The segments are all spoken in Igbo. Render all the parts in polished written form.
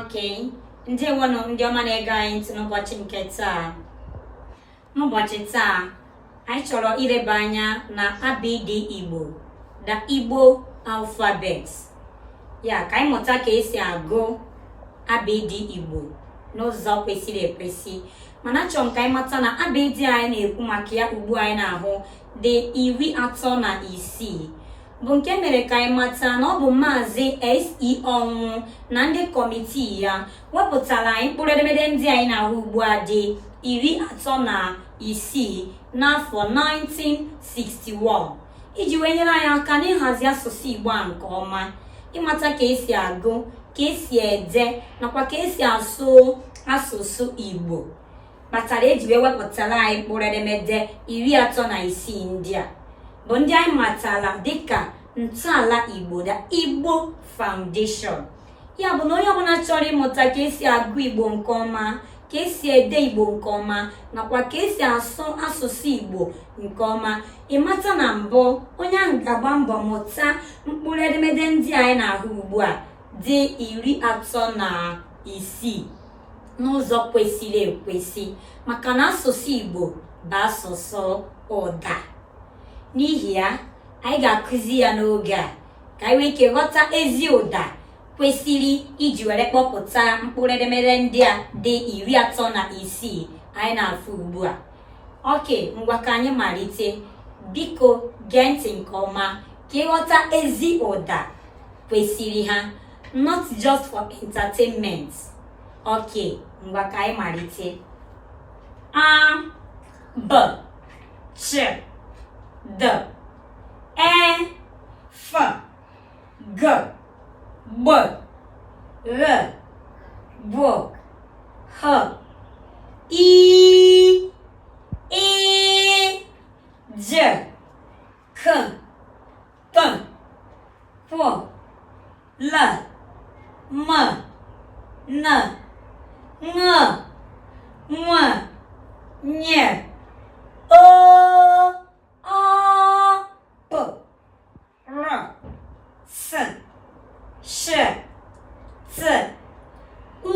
Okay, ndewonụ ndị ọma na-ege anyị ntị n'ụbọchị nke taa. N'ụbọchị taa, anyị chọrọ ileba anya na abịdị Igbo, the Igbo alphabet. Ya ka anyị mụta ka esi agụ abịdị Igbo n'ụzọ kwesịrị ekwesị. Mana achọrọ m ka anyị mata na abịdị anyị na-ekwu maka ya ugbu anyị na-ahụ dị 36, bụ nke mere ka anyị mata na ọ bụ Maazị S.E. Ọnwụ na ndị kọmitii ya wepụtara anyị mkpụrụ edemede ndị anyị na-ahụ ugbu a dị 36 n'afọ 1961 iji wee nyere anyị aka n'ịhazi asụsụ Igbo a nke ọma, ịmata ka esi agụ, ka esi ede nakwa ka esi asụ asụsụ Igbo, kpatara eji wee wepụtara anyị mkpụrụ edemede 36 ndị a, bụ ndị anyị matara dịka ntọala Igbo, the Igbo Foundation. Ya bụ na onye ọbụla chọrọ ịmụta ka esi agụ Igbo nke ọma, ka esi ede Igbo nke ọma nakwa ka esi asụ asụsụ Igbo nke ọma, ịmata na mbụ onye ahụ ga-agba mbọ mụta mkpụrụ edemede ndị anyị na-ahụ ugbu a dị 36 n'ụzọ kwesịrị ekwesị, maka na asụsụ Igbo bụ asụsụ ụda. N'ihi ya, anyị ga-akụzi ya n'oge a ka anyị nwee ike ghọta ezi ụda kwesịrị iji were kpọpụta mkpụrụ edemede ndị a dị 36 anyị na-afụ ugbu a. Okay, ngwa ka anyị malite. Biko gee ntị nke ọma ka ịghọta ezi ụda kwesịrị ha, not just for entertainment. Okay, ngwa ka anyị malite. A, B, Ch, D, E, F, G, B, R, W, H, I, E, J, K, P, Q, L, M, N, Ṅ, Nw, Ny, O, Ọ, P, R, S, Sh, T, U,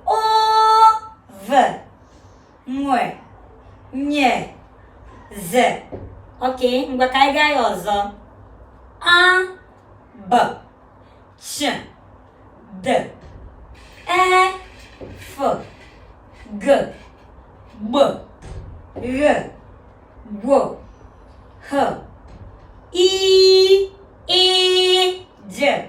O, V, Nw, Ny, Z. Okay, ngwa ka anyị gaa ya ọzọ. A, B, Ch, D, E, F, G, B, R, W, H, I, E, J,